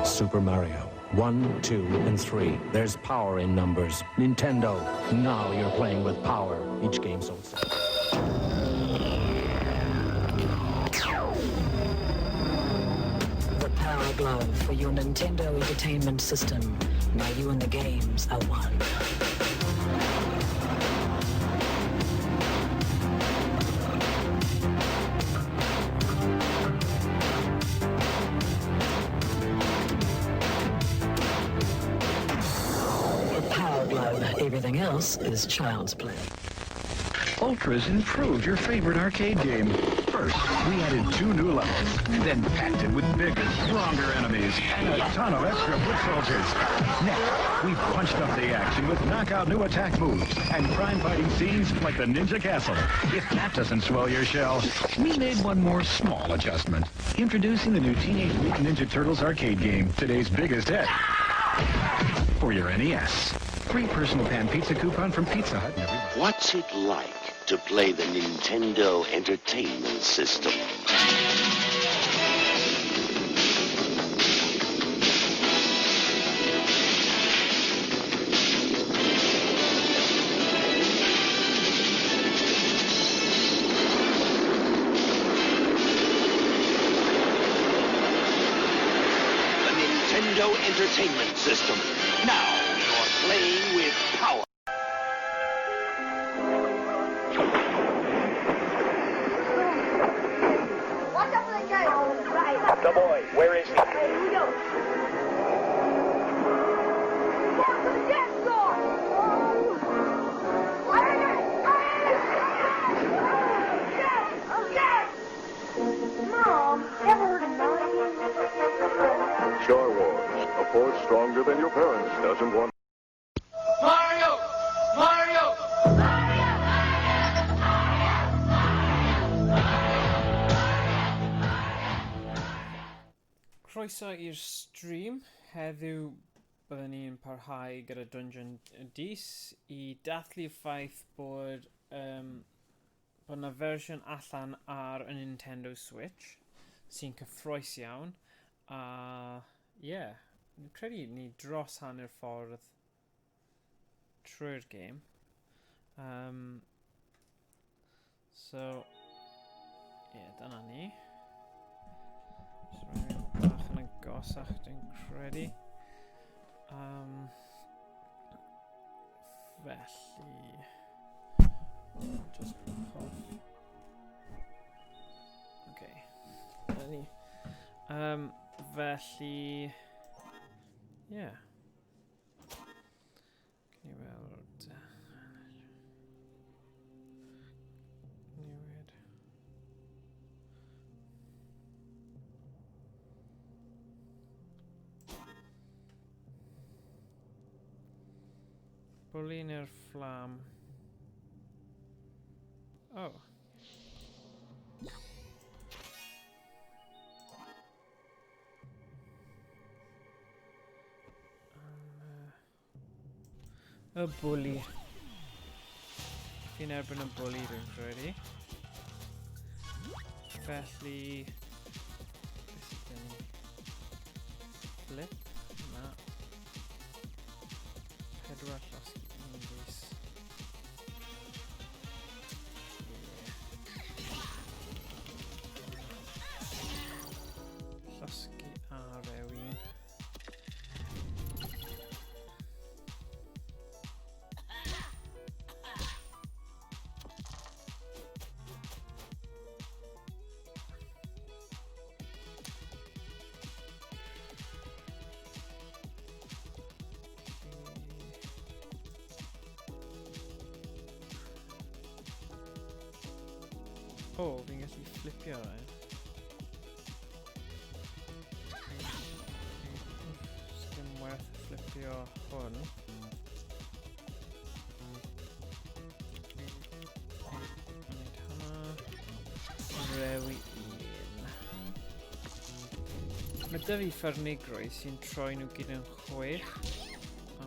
Super Mario. 1, 2, and 3. There's power in numbers. Nintendo, now you're playing with power. Each game sold. The Power Glove for your Nintendo Entertainment System. Now you and the games are one. The Power Glove. Everything else is child's play. Ultra's improved your favorite arcade game. First, we added 2 new levels, then packed it with bigger, stronger enemies and a ton of extra foot soldiers. Next, we punched up the action with knockout new attack moves and crime fighting scenes like the Ninja Castle. If that doesn't swell your shell, we made one more small adjustment. Introducing the new Teenage Mutant Ninja Turtles arcade game, today's biggest hit for your NES. Free personal pan pizza coupon from Pizza Hut. And everybody. What's it like to play the Nintendo Entertainment System? The Nintendo Entertainment System. Now you're playing with power. Watch out for the guy. Right. The boy, where is he? Hey, here we go. Down to the dance floor. Oh. I heard it. I heard it. Yes. Yes. Mom, ever heard of Melanie? Star Wars, a force stronger than your parents doesn't want. Mario! Mario! Croeso i'r stream. Heddiw byddwn ni'n parhau gyda Dungeon Dis i dathlu'r ffaith bod, bod yna fersiwn allan ar y Nintendo Switch sy'n cyffroes iawn a ie, yeah, dwi'n credu ni dros hanner ffordd trwy'r gêm. So, ie, yeah, dyna ni. Just rhoi fi bach yn agosach, dwi'n credu. Felly, just off. Okay, dyna ni. Felly, yeah. Can you weld newid? Bwli neu'r fflam? Oh. Y bwli. Fi'n erbyn y bwli, dwi'n credu. Felly... Beth sydd gen i? Flip? Na. 4 llosgi 1 bwys. Yeah. Llosgi ar ewin. O, fi'n gallu fflipio rhaid. Dim werth fflipio hwn. Wneud hwnna. Rewi 1. Mae 'da fi ffyrnigrwydd sy'n troi nhw gyd yn 6,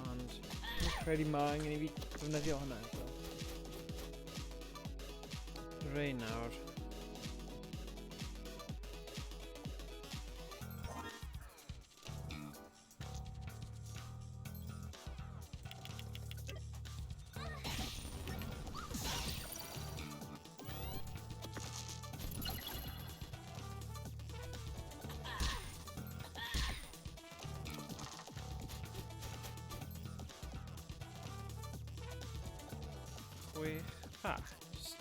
ond dwi'n credu mae angen i fi ddefnyddio hwnna eto. Rei nawr. Ha! Just...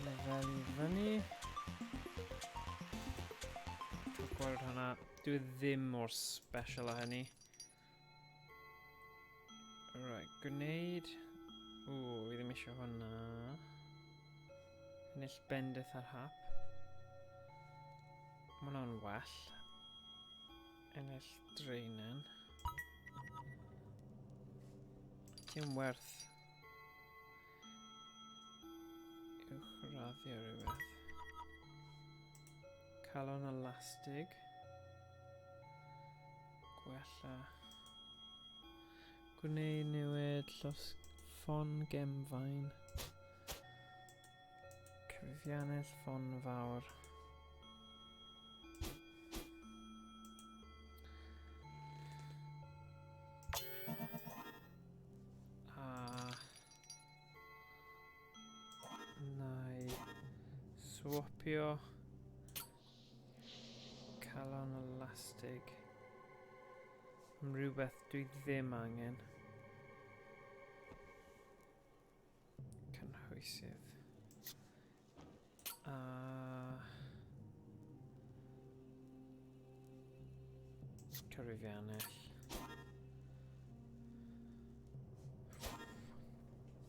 Lefel i fyny. Cael gweld hwnna. Dwi ddim mor special â hynny. Right, gwneud... Ww, fi ddim eisiau hwnna. Ennill bendith ar hap. Mae hwnna'n well. Ennill draenen. Dim werth uwchraddio rhywbeth. Calon elastig. Gwella. Gwneud newid llosg ffon gemfain. Cyfrifiannell ffon fawr. A na i swapio calon elastig am rhywbeth dwi ddim angen. Cynhwysydd. A... Cyfrifiannell.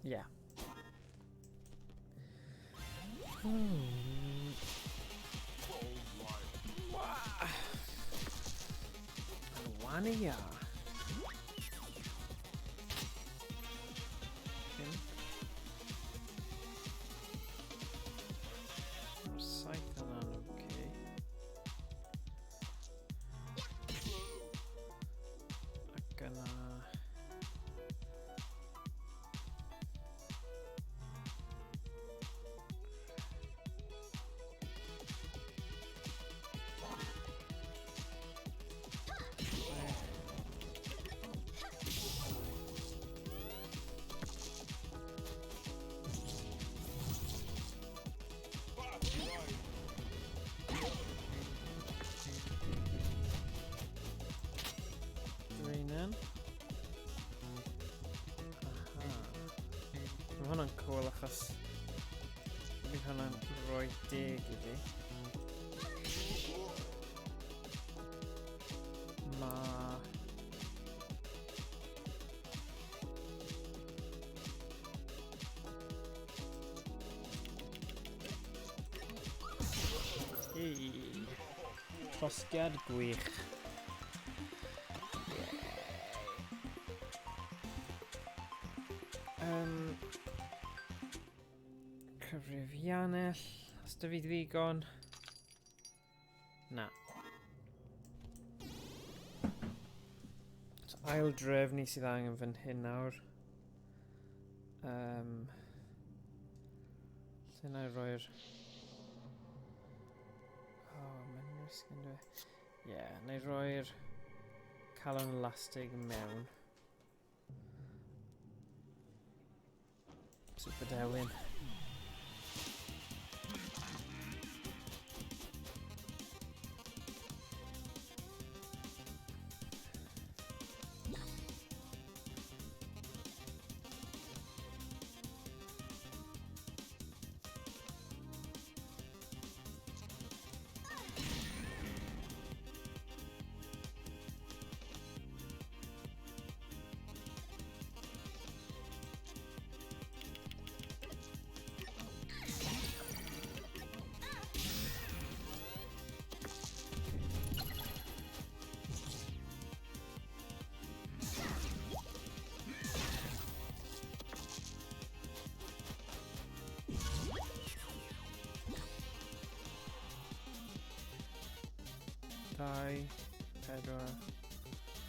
Yeah. Wania. Mae'r saith yna'n oce. Ac yna... Draenen. Aha. Mae hwnna'n cool achos bydd hwnna'n rhoi 10 i fi. Mae... Hey. Llosgiad gwych. Cyfrifiannell. Os dy fi ddigon. Na. So, ail drefnu sydd angen fan hyn nawr. Lle na i roi'r... Oh, mae'n risg yn dwi. Ie, yeah, na i roi'r calon elastig mewn. Super dewin. 2, 4,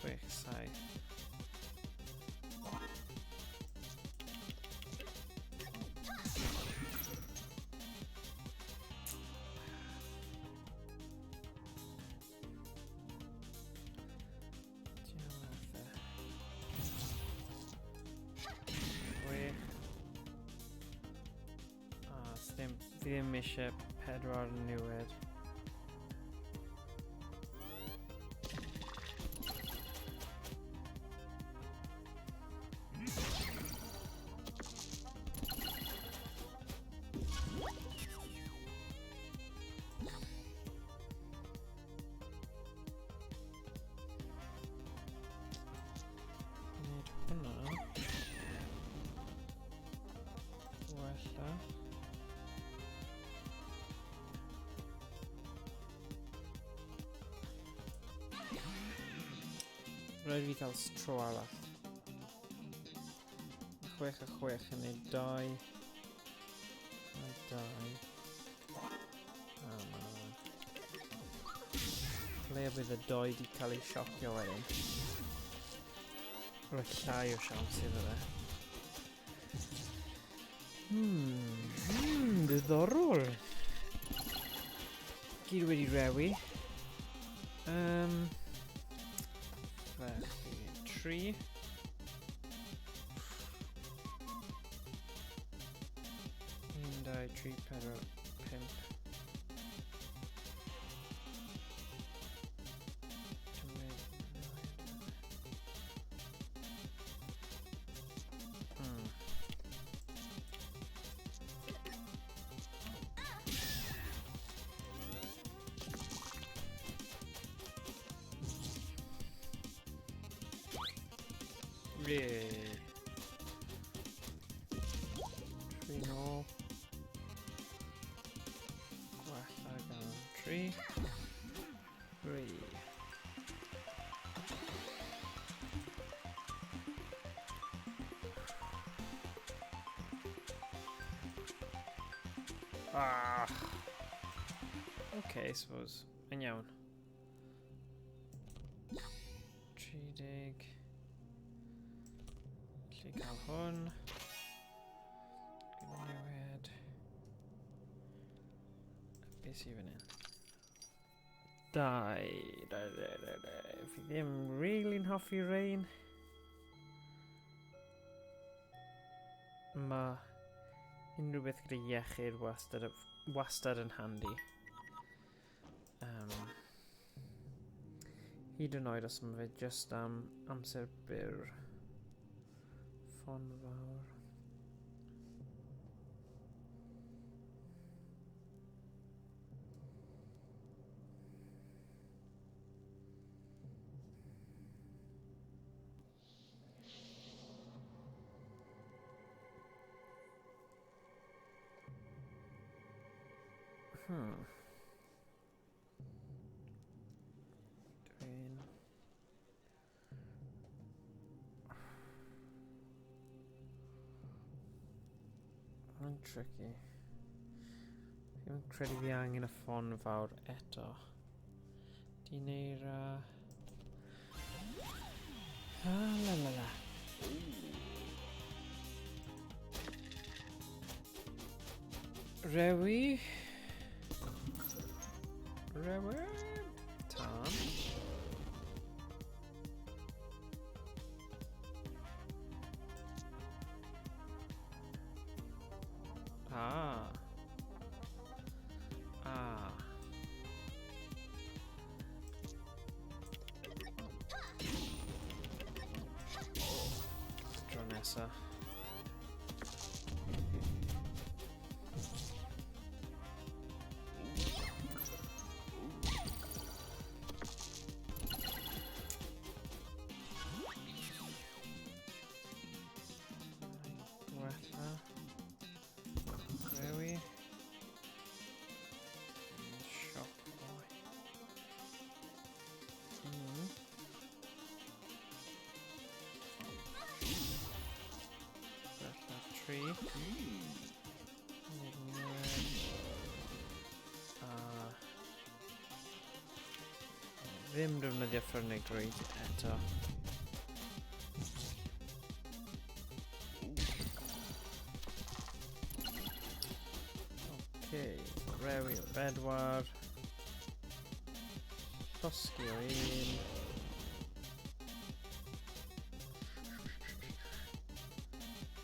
6, 7. Fi ddim eisiau 4 niwed. Wneud hwnna. Wella. Rhaid fi cael tro arall. 6 a 6 yn neud 2. A 2. A ma' Le bydd y 2 di cael ei siocio wedyn. Rhoi llai o siawns iddo fe. Diddorol. Gyd wedi rewi. Felly, 3. 1, 2, 3, 4, 5. 3 nôl. Gwella gan 3. 3. Okay, I suppose. Yn iawn. 30. Felly cael hwn. Newid. Beth sydd fan hyn? 2, 2, 2, 2, 2. Fi ddim really'n hoffi rain. Mae unrhyw beth gyda iechyd wastad yn handi. Hyd yn oed os mae fe jyst am amser byr. Ffon fawr. Dwi'n... Mae'n tricky. Fi'n credu fi angen y ffon fawr eto. Dineira... Ah, la la la. Rewi. Rewi. Tan. Ah. Ah. Tro nesa. Gwella. Rewi. Shop boy. Gwella 3. A ddim defnyddio ffyrnigrwydd eto. Okay, rewi o 4. Llosgi o 1.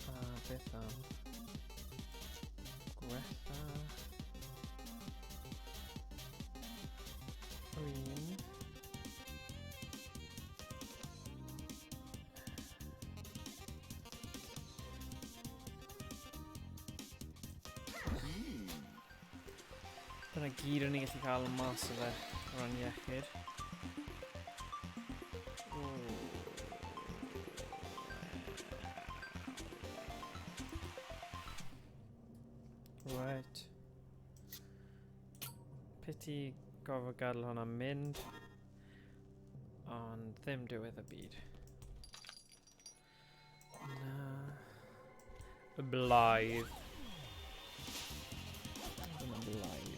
A beth am gwella? Dyna gyd o'n i'n gallu cael mas o fe o ran iechyd. Right. Pity gorfod gadael hwnna mynd. Ond ddim diwedd y byd. Na. Y blaidd. Dyna blaidd.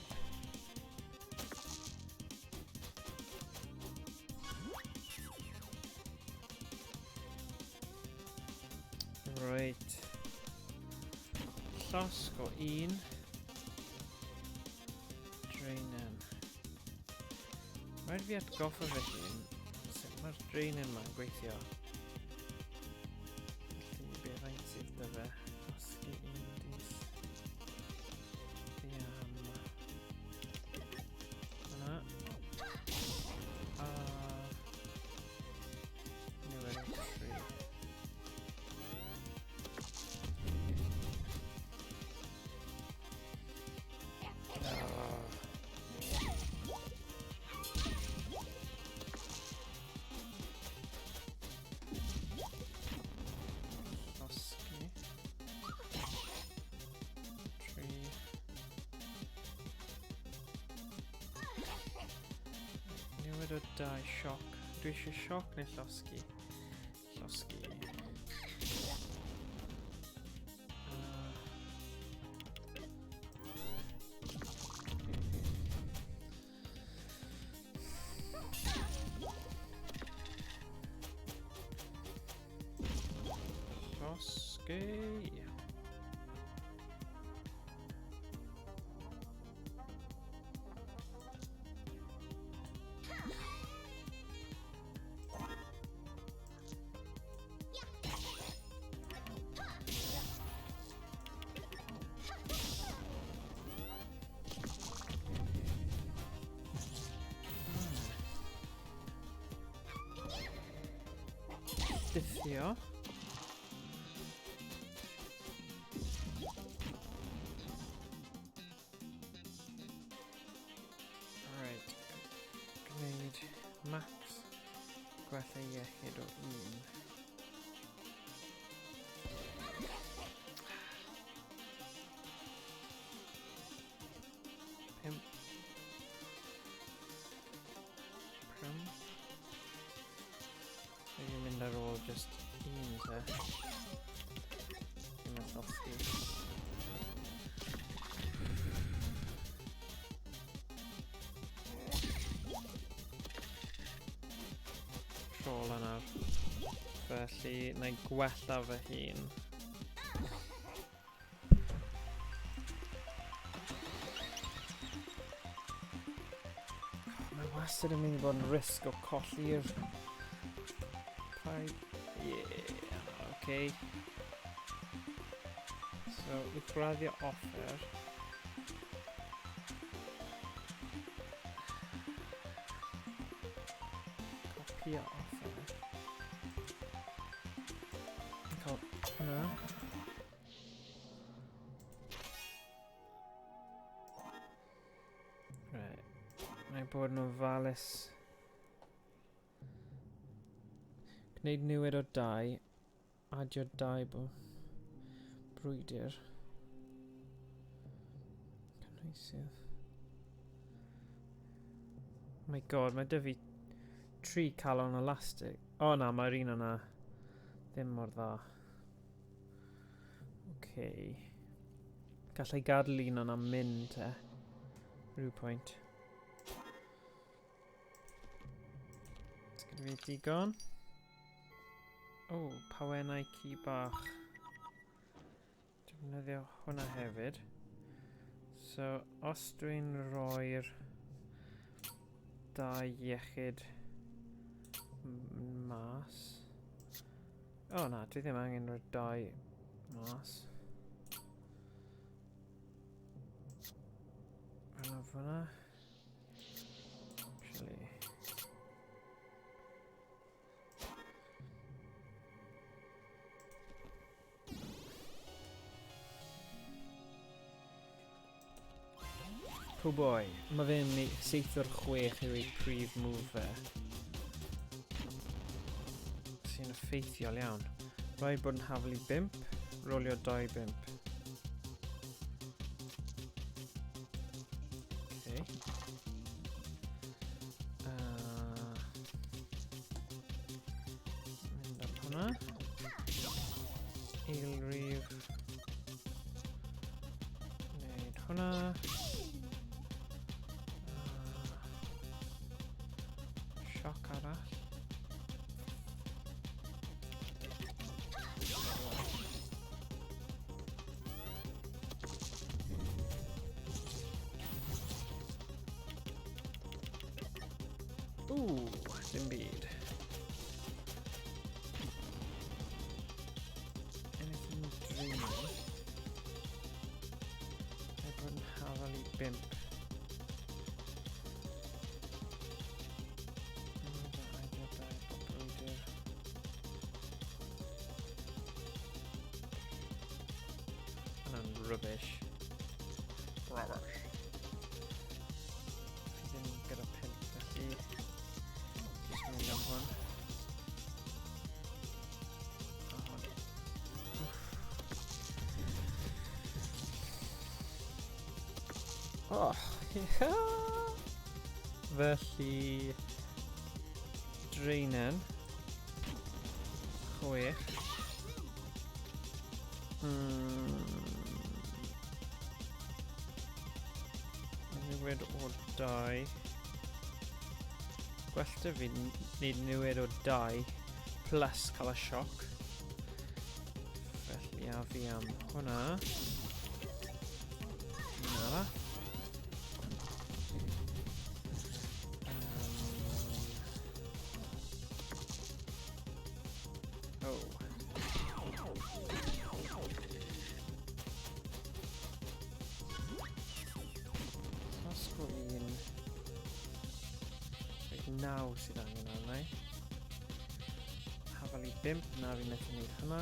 Reit. Llosg o un. Draenen. Rhaid fi atgoffa fy hun sut mae'r draenen ma'n gweithio. Felly, be faint sydd dy fe? Llosgi un dis. Diam. Hwna. A... Newid 3. Llosgi. 3. Newid o 2 sioc. Dwi eisiau sioc neu llosgi? Llosgi. Llosgi. Diffio. Right. Gwneud max gwella iechyd o 1. 5. 5. Dwi'n mynd ar ôl just un te. Ddim yn llosgi. Troll yna. Felly, na i gwella fy hun. Mae wastad yn mynd i fod yn risg o colli'r... Paid... Yeah, okay. So, uwchraddio offer. Copio offer. Cael hwnna. Right. Mae bod yn ofalus. Gwneud newid o 2. Adio 2 bo. Brwydr. Cynhwysydd. Oh my god, mae dy fi 3 calon elastic. O na, mae'r un yna ddim mor dda. Okay. Gallai gadael un yna mynd te. Rhyw pwynt. Gyda fi digon. O, oh, pawennau ci bach. Defnyddio hwnna hefyd. So, os dwi'n rhoi'r 2 iechyd mas. O oh, na, dwi ddim angen rhoi 2 mas. Hwnna fyna. Actually. Cowboy. Mae fe'n mynd i 7 o'r 6 yw ei prif move fe. Sy'n effeithiol iawn. Rhaid bod yn haflu 5, rolio 2 5. Okay. Mynd am hwnna. Eilrif. Wneud hwnna. Sioc arall. Ooh, dim byd. Anything dreamy. Rhaid bod yn hafal i 5. Hwnna'n rubbish. Rubbish. Fi ddim gyda 5, felly jyst mynd am hwn. A hwn. Oh, felly draenen 6. Newid o 2. Gwell da fi wneud newid o 2 plus cael y sioc. Felly a fi am hwnna. Un arall. Oh. Costco 1. Reit, 9 sydd angen arna i. Hafal i 5, na fi'n methu wneud hwnna.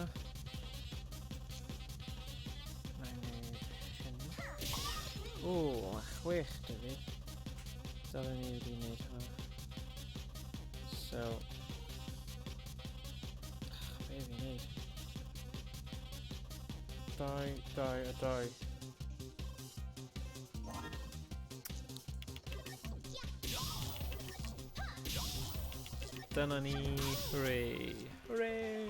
Na i wneud hyn. O, mae 6 dy fi. Dylen ni wedi wneud hwnna. So... Be fi'n wneud? 2, 2 a 2. Dyna ni. Hooray! Hooray!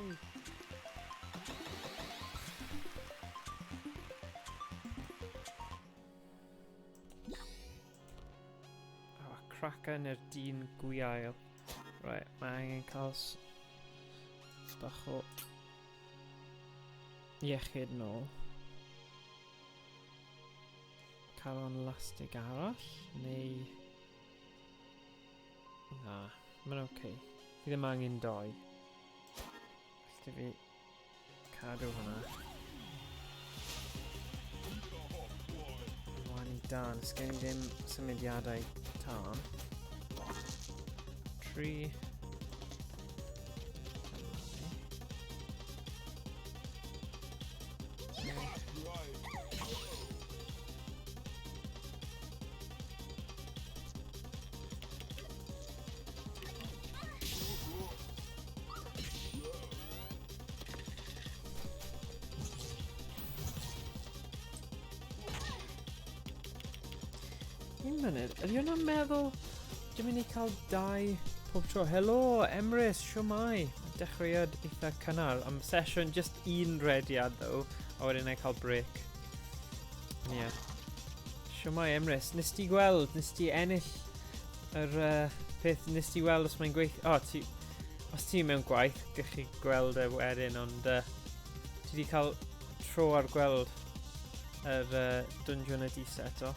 Oh, cracker neu'r dyn gwiail. Right, mae angen cael bach o iechyd nôl. Cael o'n lastig arall, neu... Na, mae'n oce. Okay. Fi ddim angen 2. Felly fi cadw hwnna. Ymlaen i dan. Sgen i ddim symudiadau tân. 3. Un munud, ydy hwnna'n meddwl dwi'n mynd i cael 2 pob tro? Helo, Emrys, siwmai. Dechreuad eitha cynnar am sesiwn, just un rediad though, a wedyn na i cael break. Ie. Yeah. Siwmai Emrys, nes ti gweld, nes ti ennill yr peth, nes ti weld os mae'n gweithio... O, ti, os ti mewn gwaith, gych chi gweld e wedyn, ond ti wedi cael tro ar gweld yr Dungeon Odyssey eto.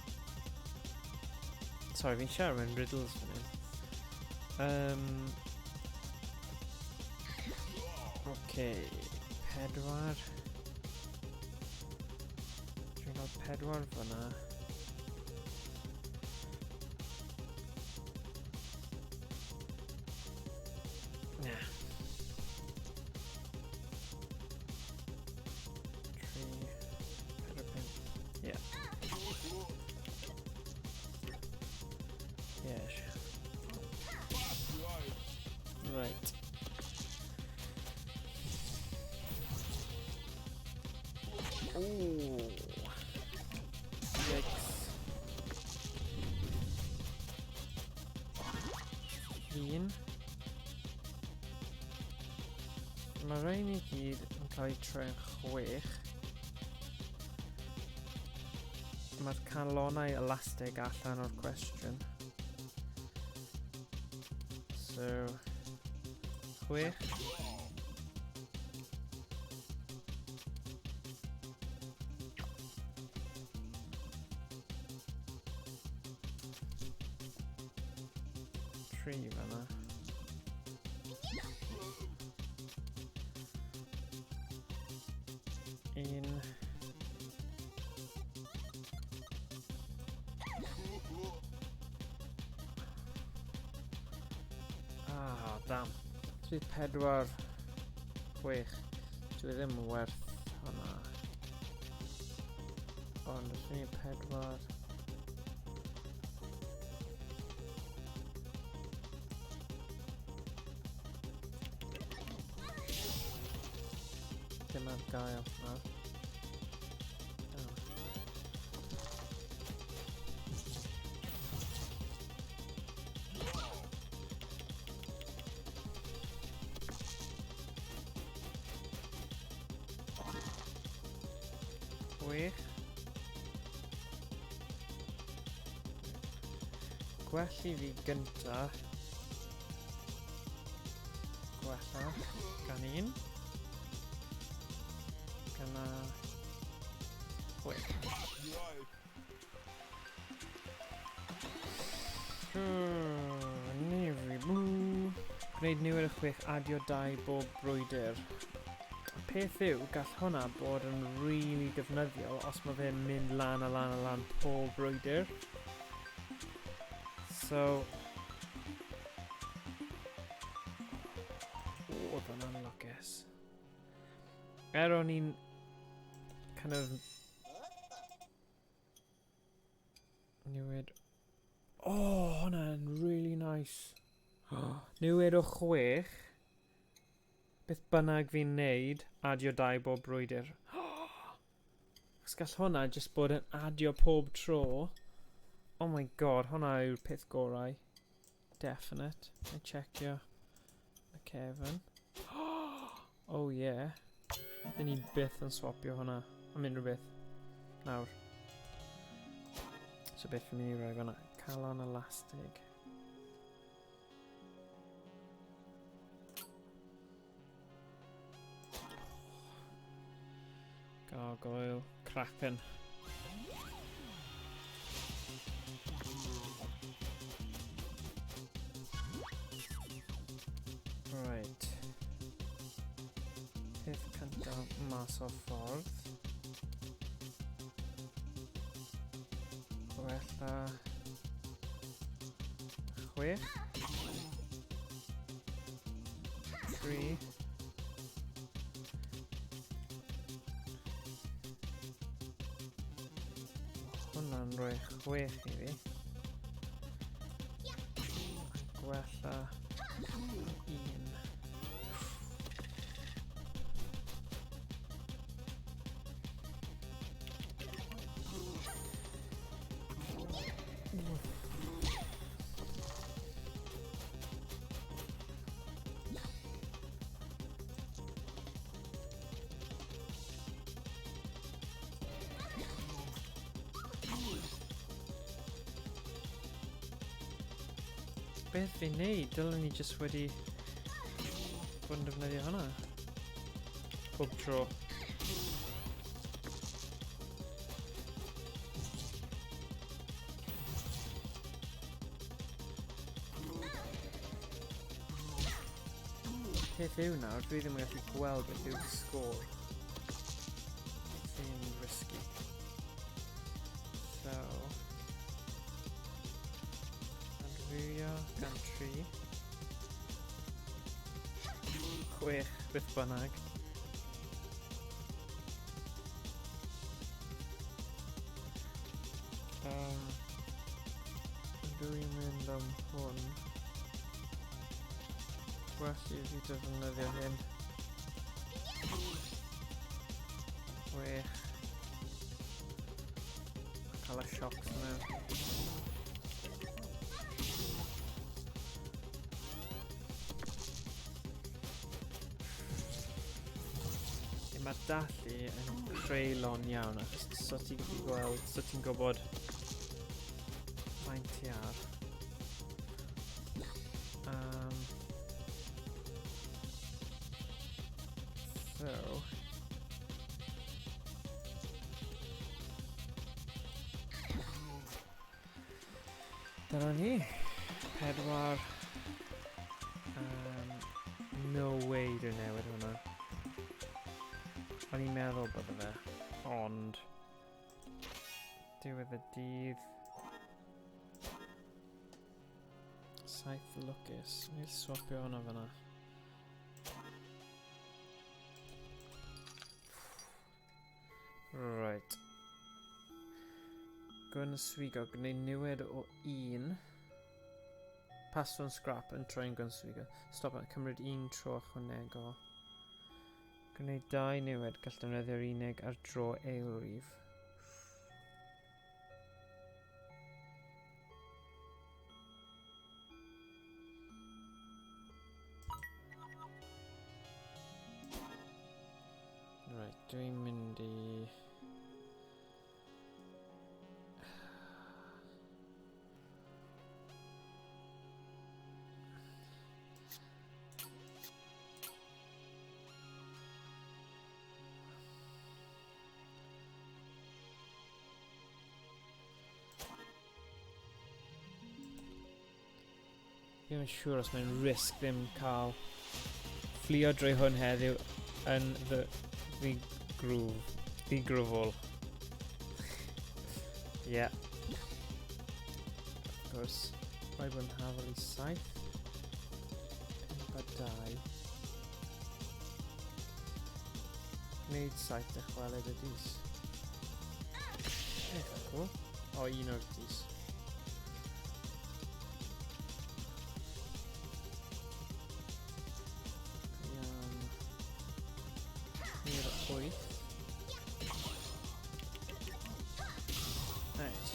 Sorry, fi'n siarad mewn riddles fan hyn. Okay, 4. Dwi'n cael 4 fyna. Na. 3, 4, 5. Yeah. Right. Ooh. Yikes. Un. Mae rhain i gyd yn cael eu troi'n 6. Mae'r calonnau elastig allan o'r cwestiwn. So, 6. Tri fan'na. Un. Ah, damn. 3, 4, 6. Dwi ddim werth hwnna. Ond 3, 4. Dim ar gael nawr. Damn. Chwech. Gwell i fi gynta. Gwella gan 1. Gan 6. Gwneud niwed y 6, adio 2 bob brwydr. Y peth yw, gall hwnna bod yn really defnyddiol os mae fe'n mynd lan a lan a lan pob brwydr. So... Oedd hwnna'n lwcus. Er o'n i'n kind of newid... Oh, hwnna'n really nice. Newid o 6. Beth bynnag fi'n neud, adio 2 bob brwydr. Achos gall hwnna jyst bod yn adio pob tro. Oh my god, hwnna yw'r peth gorau. Definite. Na i checio y cefn. Oh yeah. Dyn ni byth yn swapio hwnna am unrhyw beth. Nawr. So beth fi'n mynd i roi fan'na? Calon elastig. Gargoyle, Kraken. Right. Peth cyntaf mas o ffordd. Gwella 6. 3. Hwnna'n rhoi 6 i fi. Gwella 1. Beth fi'n neud? Dylen ni jyst wedi bod yn defnyddio hwnna. Pob tro. Peth yw nawr, dwi ddim yn gallu gweld beth yw'r sgôr. Sy'n risky. So... Adfywio gan 3. 6, beth bynnag. Dwi'n mynd am hwn. Well i fi defnyddio hyn. Wych. Cael y shocks mewn. Mae'r dallu yn creulon iawn achos so ti'n gallu gweld, so ti'n gwybod faint ti ar. So... Dyna ni. Pedwar. No way dwi'n newid hwnna. O'n i'n meddwl bod fe, ond... Diwedd y dydd. Saith lwcus. Ni'n swapio hwnna fyna. Right. Gwyn swigo, gwneud niwed o un. Paso'n scrap yn troi'n gwyn swigo. Stop, cymryd un tro ychwanegol. Gwneud dau niwed, gall defnyddio'r unig ar dro eilrif. Right, dwi'n mynd i... Fi ddim yn siŵr os mae'n risg ddim cael fflio drwy hwn heddiw yn the, the groove. The groovol. Yeah. Of course, rhaid bod yn hafal i 7. 5 a 2. Wneud saith dychwelyd y dis. Eitha cool. O, un o'r dis. Iawn. I'r 8. Right.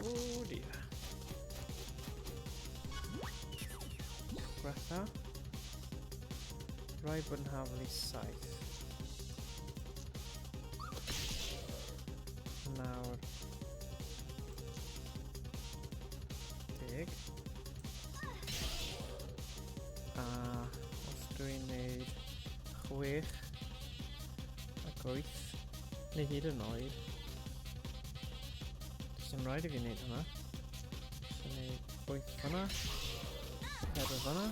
Oh dear. Gwella. Rhaid bod yn haflu 7. Nawr. 10. A os dwi'n neud 6 ac 8, neu hyd yn oed, does dim rhaid i fi wneud hwnna. So neud 8 fanna, 4 fanna,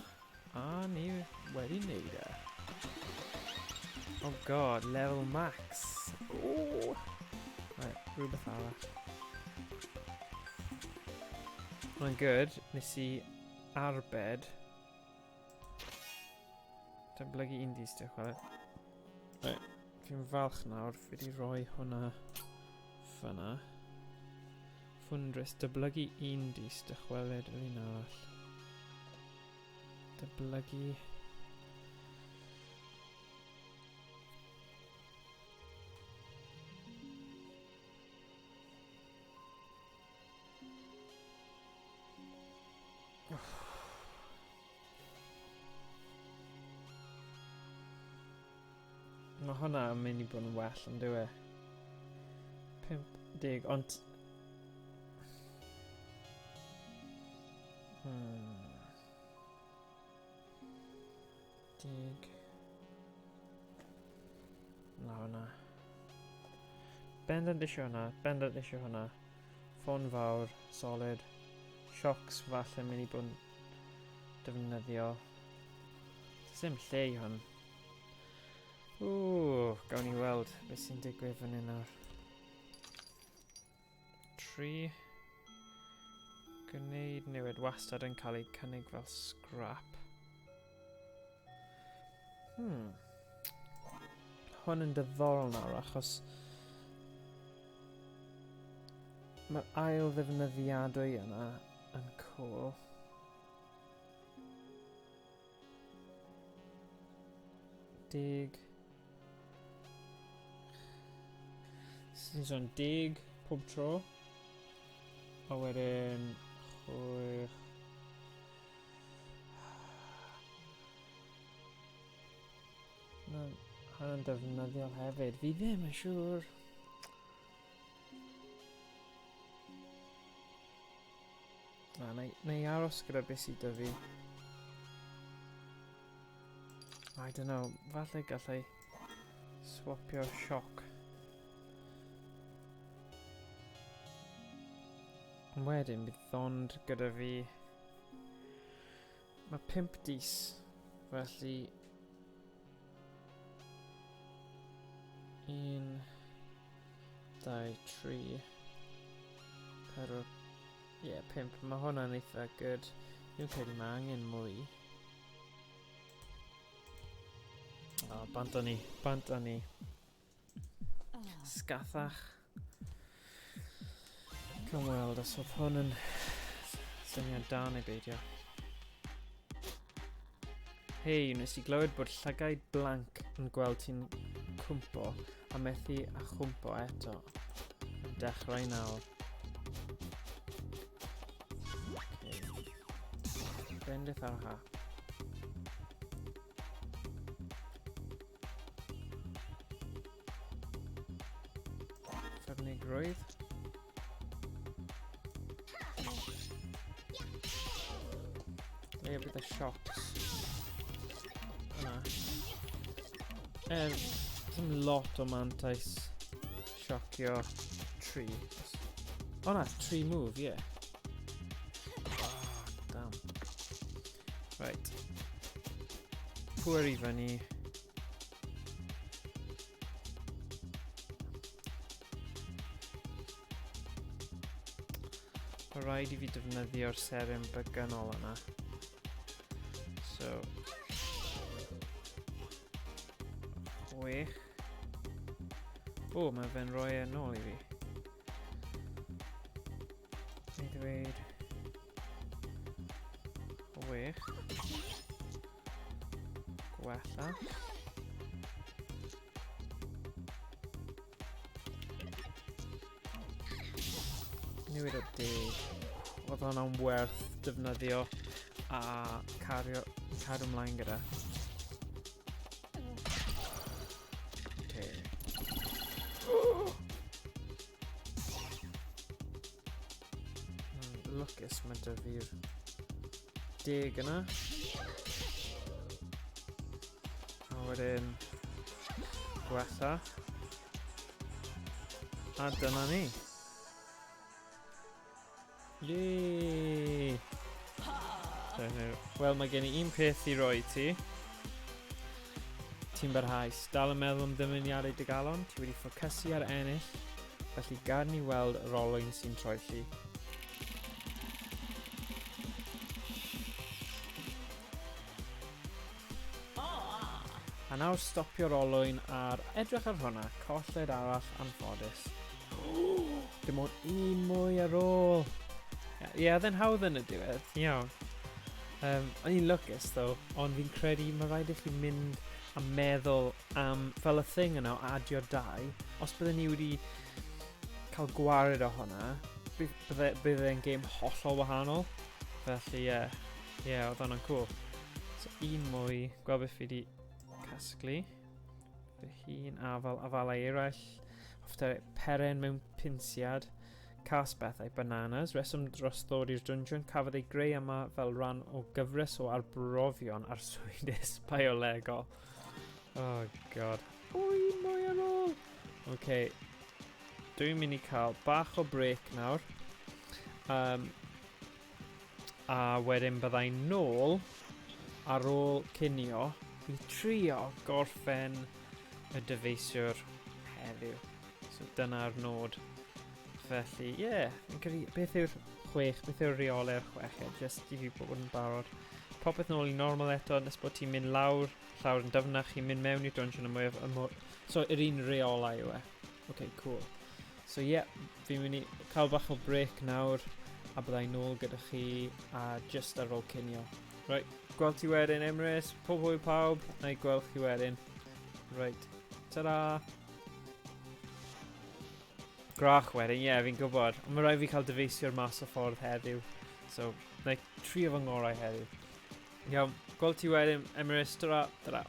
a ni wedi neud e. Oh god, level max. Ooh. Right, rhywbeth arall. Mae'n good, nes i arbed. Datblygu un dis, diolch chwarae. Right, fi'n falch nawr, fi wedi rhoi hwnna fyna. Ffwndrys, dyblygu un dis, dychwelyd yr un arall. Dyblygu... Mae hwnna yn mynd i bod yn well, ond dyw e? 50, ond... Deg. Na hwnna. Bendant eisiau hwnna, bendant eisiau hwnna. Ffôn fawr, solid. Shocks falle mynd i bod yn defnyddio. Does dim lle i hwn. Ww, gawn ni weld beth sy'n digwydd fan hyn nawr. 3. Gwneud newid wastad yn cael ei cynnig fel scrap. Hwn yn diddorol nawr achos mae'r ail ddefnyddiadwy yna yn cool. Deg. Sy'n sôn 10 pob tro. A wedyn 6. Na, hwnna'n defnyddiol hefyd. Fi ddim yn siŵr. Na, na, na i aros gyda beth sydd 'da fi. I don't know, falle gallai swapio sioc. Ond wedyn bydd ond gyda fi... Mae 5 dis, felly... 1, 2, 3, 4, ie, yeah, 5. Mae hwnna'n eitha good. Dwi'n credu mae angen mwy. O, bant â ni, bant â ni. Sgathach. Come weld os oedd hwn yn syniad da neu beidio. Hei, wnes i glywed bod llygaid blanc yn gweld ti'n cwmpo a methu a chwmpo eto. Yn dechrau nawr. Okay. Bendith ar hap. Ffyrnigrwydd. Leia bydd y shots. Yna. Dim lot o mantais siocio 3. O na, 3 move, ie. Yeah. Oh, damn. Right. Pwer i fyny. Mae rhaid i fi defnyddio'r seren byganol yna. So... 6. O, mae fe'n rhoi e nôl i fi. Neu ddweud... 6. Gwella. Newid o 10. Oedd hwnna'n werth defnyddio a cario, cadw ymlaen gyda. Okay. Lwcus mae dy fi'r 10 yna. A wedyn gwella. A dyna ni. Yay! Wel, mae gen i un peth i roi ti. Ti'n barhaus. Dal yn meddwl am ddymuniadau dy galon. Ti wedi ffocysu ar ennill. Felly gad ni weld yr olwyn sy'n troelli. A nawr stopio'r olwyn ar edrych ar hwnna, colled arall anffodus. Dim ond un mwy ar ôl. Ie, yeah, oedd e'n hawdd yn y diwedd, iawn. O'n i'n lwcus, though, ond fi'n credu mae rhaid i chi mynd a meddwl am, fel y thing yna o adio 2, os bydden ni wedi cael gwared o hwnna, bydde e'n gêm hollol wahanol. Felly, ie, yeah, yeah, oedd hwnna'n cool. So, un mwy, gweld beth fi wedi casglu. Fy hun, afal, afalau eraill. Hoffter peren mewn pinsiad. Cas bethau, bananas. Reswm dros ddod i'r dungeon. Cafodd ei greu yma fel rhan o gyfres o arbrofion arswydus biolegol. Oh, god. O, un mwy ar ôl! OK. Dwi'n mynd i cael bach o break nawr. A wedyn byddai nôl ar ôl cinio i trio gorffen y dyfeisiwr heddiw. So dyna'r nod. Felly, ie, yeah, fi'n credu, beth yw'r Chwech, beth yw'r rheolau'r chweched, just i fi bod yn barod. Popeth nôl i normal eto, nes bod ti'n mynd lawr, llawr yn dyfnach, chi'n mynd mewn i'r dungeon y mwyaf, y mwy... So, yr un reolau yw e. Ok, cool. So, ie, yeah, fi'n mynd i cael bach o break nawr, a byddai nôl gyda chi a just ar ôl cinio. Right, gweld ti wedyn, Emrys, pob hwyl pawb, na i gweld chi wedyn. Right, ta-da! Grach wedyn, ie, yeah, fi'n gwybod. Ond mae rhaid fi cael dyfeisio'r mas o ffordd heddiw. So, na i trio fy ngorau heddiw. Iawn, gweld ti wedyn, Emrys, ta-ra, ta-ra.